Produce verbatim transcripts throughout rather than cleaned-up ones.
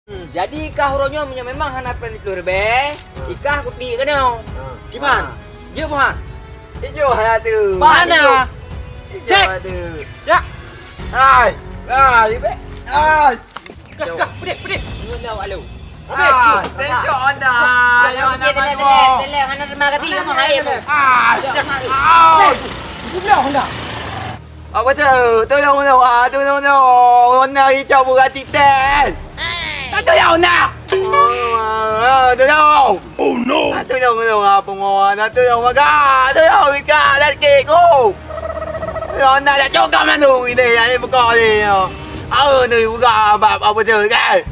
Jadi kah uroe nyoe meunyoe memang hana péng siplôh ribèe, ikah kutik keunoe. Kiban? Jeuet meuhan. Ijo hana tu. Mana? Ijo hana tu. Ya. Hai. Hai, be. Hai. Kah, kah, pedih, pedih. Nyoe awak lu. Ah, tengok anda. Yang nak telek, telek, telek, hana terima kasih kamu, hai, lu. Ah, ah. Jumlah Honda. Apa tu? Tolong, tolong, ah, tolong, tolong. Honda icok beurati ten. Tak tolong Honda. Ah, tolong. Oh no. Ah, tolong, tolong, ah, pengawa. Ah, tolong, maga. Tolong, ika, dan kek, go. Tolong, Honda, dah cokam lalu. Ini, ini buka ni. Ah, ni buka, apa, apa tu, kan?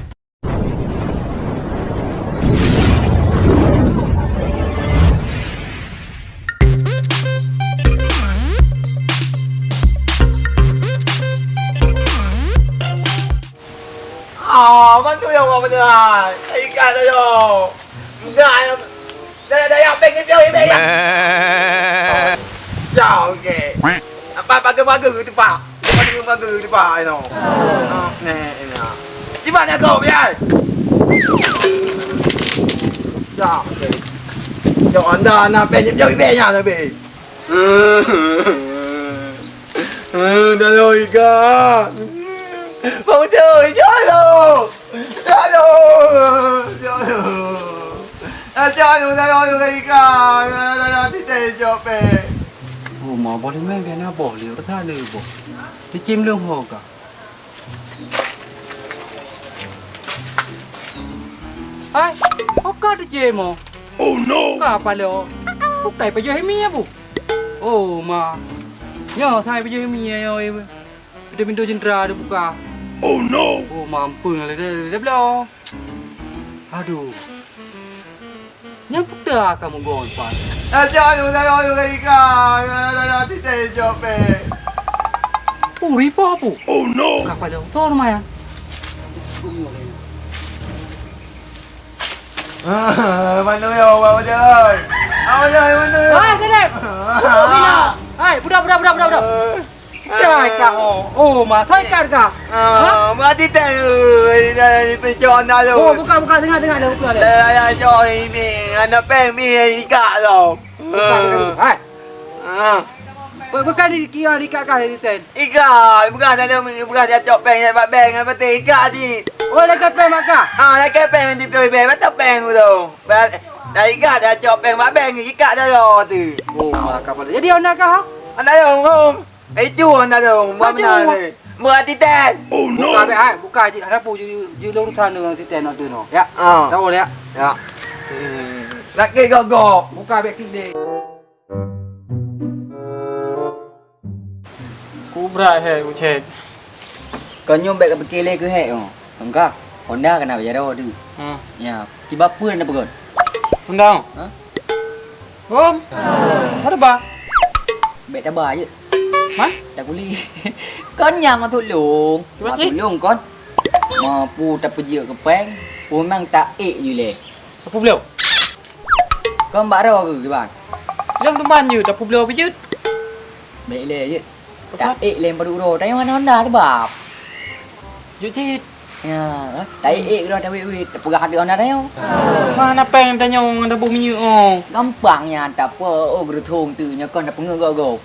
Ah, bantu ya, Abang Betulan. Ikat tu, yo. Enggak, ya. Dah, dah, dah, ya, peng, peng, peng, peng, ya. Ya, okey. Apa pagar-pagar tu, Pak? Pagar-pagar tu, Pak, you know. Ah, ni, ni, ah. Di mana kau, Bian? Ya, okey. Cok anda nak peng, peng, peng, ya, tapi. Tolong, Ika. Bang Ucup, Ika, tolong. Tolong, tolong. Tolong, tolong, Ika. Tolong, tolong, titah cok peng. Oh, ma boh limai biar na boh liur sana boh. Dicim leueng ho ka. Hai, ho ka dicim ho. Oh no. Ka palo. Bukai pajoh himi ya bu. Oh ma. Nyo sai pajoh himi ya yo. Pintu-pintu jendera ada buka. Oh no. Oh ma ampun lah dah bloe. Aduh. Nyang peugah kamu gon, Pan? Aja lu dah lu lagi kan. Dah dah dah titah jawab eh. Puri po apu? Oh no. Kapal dah usah lumayan. Ah, mana ya orang macam. Apa dah mana ya? Hai, Telep. Hai, budak budak budak budak budak. Dah kah? Oh, masa ikat kah? Ah, berarti tak, eh, dah dipencok nak lu. Oh, bukan, bukan, dengar, dengar, dengar, bukan. Dah, dah, dah, cok ini. Anak peng mi ikat tau. Bukan, bukan, bukan. Hai. Ah. Bukan di kira ikat kah dari sen? Ikat, bukan ada, bukan dia cok peng, dia bak beng, apa tu ikat di? Oh, lagi peng mak kah? Ah, lagi peng di peng, peng, mata peng tu. Dah ikat, dah cok peng, bak beng, ikat dah lo tu. Oh, mak kah pada. Jadi, Honda kah? Honda lo, Eh, cu hana dong, buat meunan lé. Buat titen. Oh no. Buka bèk hai, buka jih, hana peue jih, jih lôn urusan deungon titen nyoe teuh nyoe. Ya. Ah. Tahu ya. Ya. Hmm. Laki gogok. Buka bèk klik deh. Kubra he, kucek. Kau nyoe bèk kapike lé keuhek nyoe. Engka, Honda kana bajaroe teuh. Hmm. Ya, kiban peue na peugöt? Honda. Ha? Om, ada ba? Bèk taba jeuet. Hah? Takuli. Kon nyang ma tulông. Cuba cit. Ma tulông kon. Ma peue tapeujeuet keu pèng, peue memang taék ju lé. Sapeue bloe? Kon bak droe keu kiban? Lôn teuma jeuet, tapeubloe pih jeuet. Bèk lé jeuet. Apa? Taék lé padub droe, tanyoe hana Honda sabab. Jeuet cit. Ya, eh, taék-ék droe tawét-wét, tapeugah ateueh Honda tanyoe. Mana pèng tanyoe ngon dabôh minyeuk oh. Gampang nyan, tapeue oh geureutông teuh nyoe kon tapeungeuh gob-gob.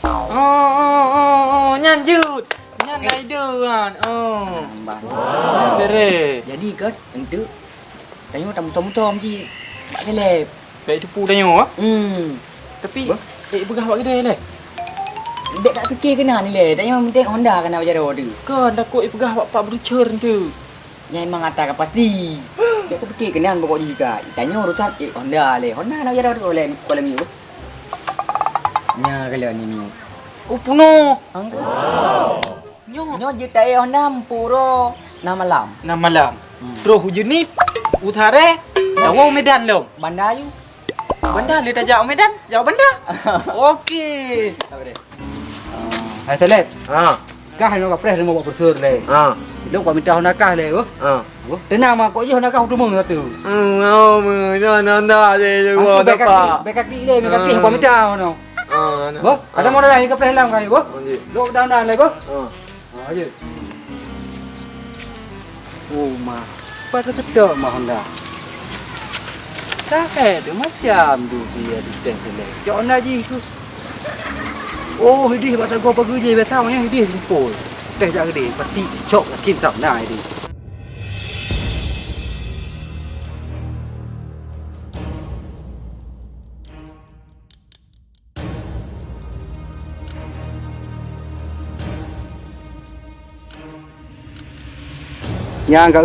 Oh, oh, oh, oh, nyan jeuet. Nyan na ide kan. Oh. Nambah. Bere. Jadi kan, enteuk Tanyoe tamutom-mutom cit bak Seleb. Bèk teupeu tanyoe, ah? Hmm. Tapi, bèk peugah bak keudè lé. Bèk tak pike keunan lé. Tanyoe penting Honda kana bajaroe teuh. Kon, takot ipeugah bak Pak Brucer tu. Nyan memang ata ka pasti. Bèk kapike keunan pokok jih ka. Tanyoe urusan ék Honda lé. Honda kana bajaroe teuh lé. Kuala Miu. Nya kalau ni Miu. Oh, punoh. Angka. Nyoe. Nyoe jeuet taék Honda meupuro na malam. Na malam. Hmm. Troh ujeuen nit, u Saré, tawoe Medan lom. Banda yu. Banda lé tajak u Medan, jak u Banda. Oke. Apa dia? Hai Seleb. Ha. Kah nyoe kapreh rumoh Pak Profesor lé. Ha. Lôn ka minta Honda kah lé, oh. Ha. Oh, teunang ma kok jih Honda kah uteumong satu. Hmm, oh, me, nyoe Honda lé, dua tapa. Bèk kaki lé, bèk kaki ka minta ngono. Ha, nah. Boh, ada modal lagi kapreh lam kah, boh? Lanjut. Lôn dah-dah lé, boh. Ha. Ha, je. Oh, ma. Pada keudok mah Honda. Takèe tu macam tu dia di teh tu leh. Cok Honda jih tu. Oh, idih bak sagoe pageue jih biasa awaknyan idih limpol. Teh jak geudeh, pasti cok yakin tam na idih. Nyang ka,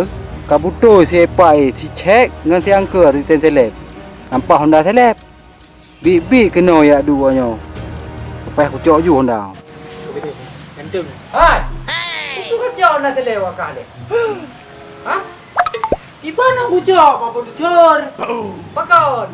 ka beutôi si Epai, si Cek ngon si Angker di Ten Seleb. Nampak Honda Seleb. Bit-bit keunoe jak duek nyoe. Lepas kucok ju Honda. Hai! Itu kacok Honda Seleb wakah leh. Hah? Kiban nyang kucok, Pak Producer? Pakon?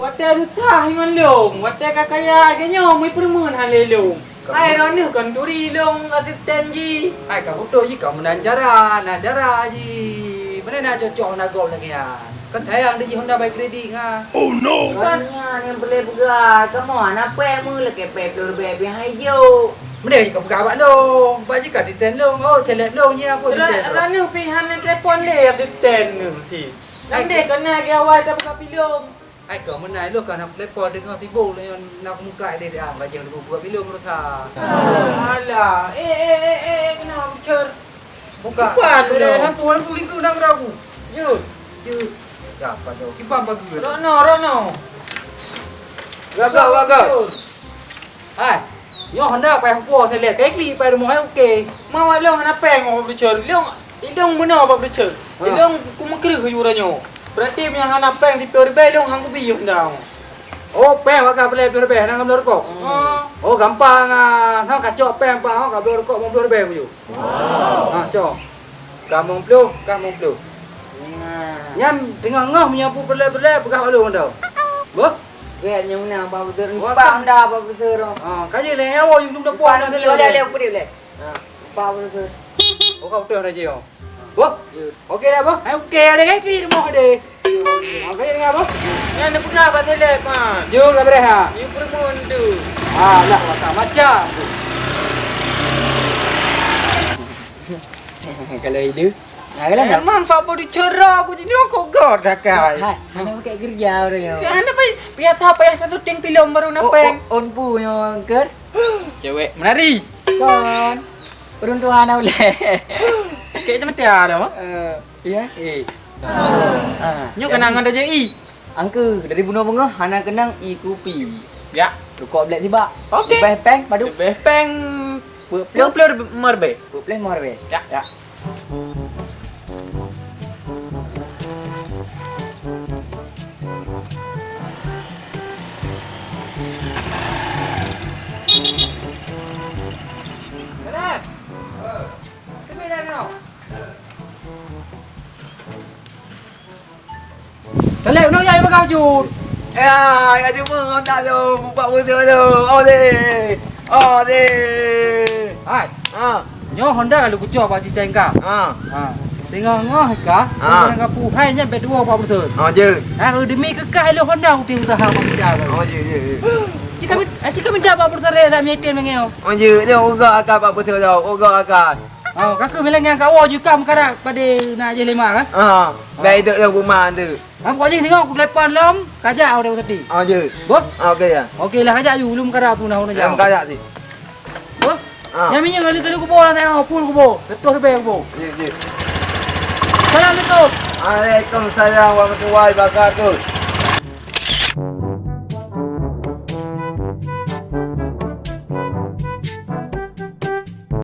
Watèe susah ngon lôn, watèe ka kaya lagèe nyoe, meupeureumeun han lé lôn. Hai, droeneuh kon turi lôn asisten jih. Hai, ka beutôi jih, ka meunan cara, na cara jih. Meunan na cocok na gob lagèe nyan. Kan sayang di jih Honda bai kredit nga. Oh no! Kiban nyan nyang peureulèe peugah, kamoe hana péng meulakèe péng ploh ribèe pih han jok. Meunyoe jih ka peugah bak lôn, bak jih ka asisten lôn, oh, seleb lôn nyan, apa asisten lôn? Droeneuh pih hana telepon lé asisten neuh cit. Hai, Nyan deh, ka na lagèe awai tabuka filem. Hai, keu meunan lôn ka na telepon deungon sibuk lôn nyoe na kumuka deh, deh, ah, bajèe lôn buka filem rusa. Alah, eh, eh, eh, eh, eh, keunoe bocor. Buka. Buka dulu. Lampu, lampu lingku na geuragu. Yus. Yus. Ya, apa tu? Kiban bagus. Rono, rono. Gagal, gagal. Yus. Hai, nyoe Honda payah kuwoe selek, kai klik pai rumoh hai oke. Ma walong hana péng, Pak Producer. Ilong, ilong bunoe, Pak Producer. Ha. Ilong kumeukreuh yu uroe nyoe. Berarti meunyo hana péng siploh ribèe, ilong han kubi Honda. Oh, péng wak ka peureulèe siploh ribèe, hana ngon bloe rukok? Ha. Oh, gampang ah. Nah, kacok péng, Pak, oh, ka bloe rukok lima ploh ribèe kuyu. Wow. Ha, cok. Ka limong ploh, ka limong ploh. Nah. Nyan teungoh-ngoh meunyoe peureulèe-peureulèe peugah bak lôn tau. Boh? Gèt nyang meunan, Pak Producer. Wah, empat kan? Honda, Pak Producer. Ha, ka jeuet lé, nyawa yum dum dapur. Empat dah Honda, tadi oleh, oleh, oleh. Ha, empat, Pak Producer. Oh, ka beutôi dah je, oh. Boh? Ya. Oke dah, boh. Hai, oke dah, kan? Klik rumah deh. Oke, dengar, boh. Nyan dah peugah bak selek, man. Jom lah bereh, ha. You promote tu. Ha, lah, macam-macam tu. Kalau itu, ha, kalau nak. Memang Pak Producer aku jadi aku god dah kai. Hai, hana pakai kerja orang yo. Ya, hana payah, biasa payah syuting filem baru nak peng. On pu nyo ker. Cewek menari. Kon. Peruntuhan uleh. Kek macam mana dah, Mak? Eh, iya. Eh. Ah, nyo kenangan dah jadi. Angke, dari bunoe beungoh hana keunong ie kupi. Ya. Rukok blek sibak. Oke. Leubeh péng, padum? Leubeh péng peuet ploh. Peuet ploh lima ribèe. Peuet ploh lima ribèe. Ya. Ya. Salam. Salam, nang jai bagah jut. Ya, ya, cuma ngon tak tu, bupak beutôi tu. Ode. Ode. Hai. Ha. Nyoe Honda lalu kucok bak jiteng ka. Ha. Ha. Tengah ngah ka. Ha. Barang kapu hai nyan bet dua bak beutôi. Ha, je. Ha, demi kekah lo Honda kuting usaha manusia ka. Ha, je, je, je. Cika min-, cika minta bak beutôi dah meeting mengeo. Ha, je, dia uga akan bak beutôi dah, uga akan. Oh, ka keuh bilang nyang kawoe ju ka meukarat padé na jih lima kan? Ha, bèk idok lom rumah tu. Lam kok jih tengok ku telepon lom, kajak udah tadi. Ha, je. Boh? Ha, okey ya. Okey lah, kajak ju lom meukarat pun dah. Lom meukarat ti. Boh? Ha. Nyang minyeuk kali-kali kubo lah tengok, pun kubo. Reutôh ribèe kubo. Ye, ye. Salam tu. Waalaikumsalam warahmatullahi wabarakatuh.